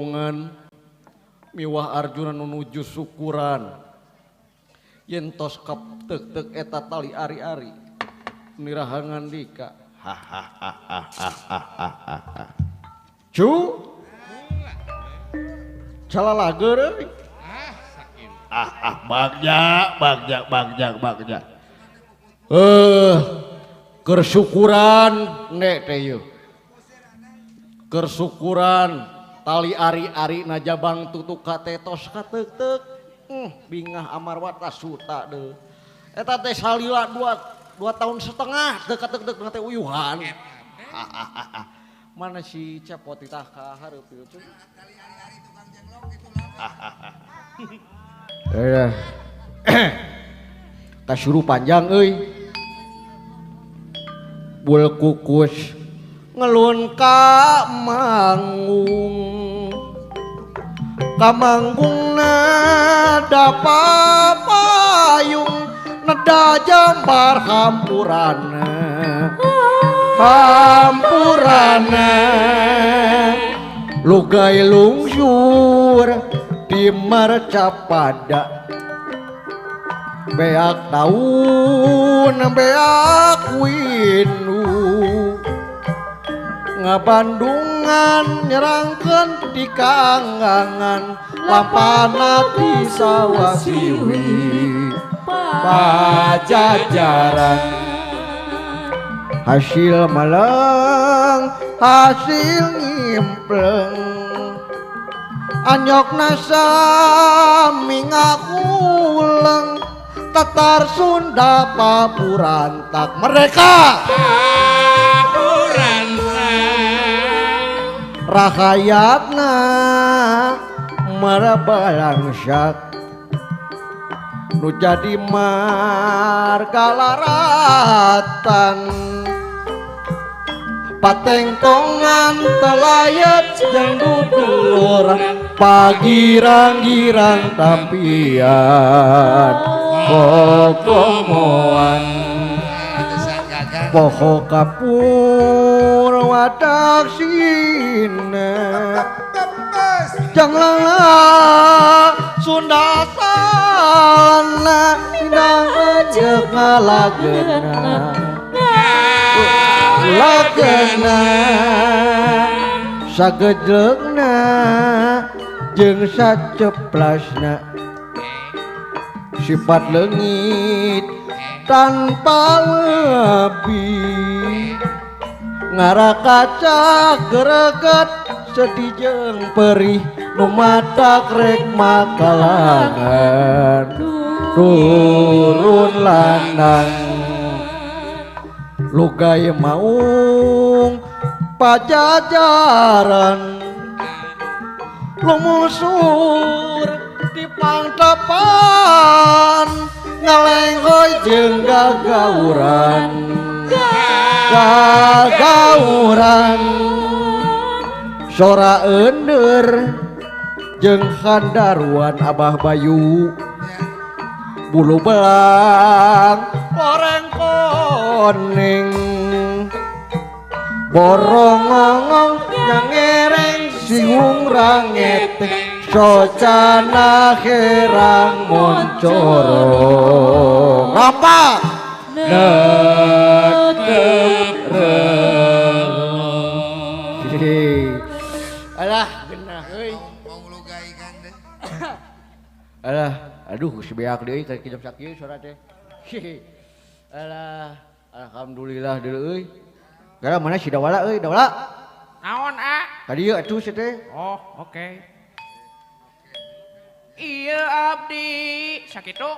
Rombongan miwah Arjuna nuju syukuran yen tos kateuk-teuk eta tali ari-ari nirahangan dika hahaha cu calalager euy ah ah bagja bagja bagja bagja keur syukuran nek teh yeuh keur syukuran tali ari-ari najabang tutuk ka tetos kateuk-teuk bingah amarwata suta deuh eta teh salila 2 tahun setengah teu kateuk-teuk teh uyuhan. Mana si Cepot titah ka hareup ieu cuy. Kasuru panjang euy. Bul kukus ngelun ka manggung. Kamanggungna dapapayung neda jambar hampurana. Hampurana lugai lungsur di marcapada beak taun beak winu ngabandungan nyerangkeun di kanggangan lampana di sawah siwi pajajaran hasil maleng hasil ngimpleng anyok nasa mingakuleng tatar Sunda papurantak mereka papurantak rahayatna marabalangsak nu jadi margalaratan patengtongan telayat jeung dudulur pagirang-girang tampian kokomoan poho kapur wadaksina janglala Sunda sana inang aja ngalagena lagena sagejlegna jeung saceplasna sifat leungit tanpa lebih ngarakaca gereget sedih jeung perih nu matak rek makalangan turun lanang lugai maung pajajaran lumusur di pangtapan ngalenghoy jeung gagauran gagauran sora eundeur jeung handaruan Abah Bayu bulu belang goreng koning borong ngongong nyangereng singung rangeteng socana herang moncorong apa netep relo alah genah euy alah aduh si beak deui ka jam sakieu sora teh. Alah alhamdulillah deui euy. Gara mana si Dawala euy, Dawala? Naon a? Ka dieu atuh si teh. Oh, oke. Okay. Iya abdi sakitu.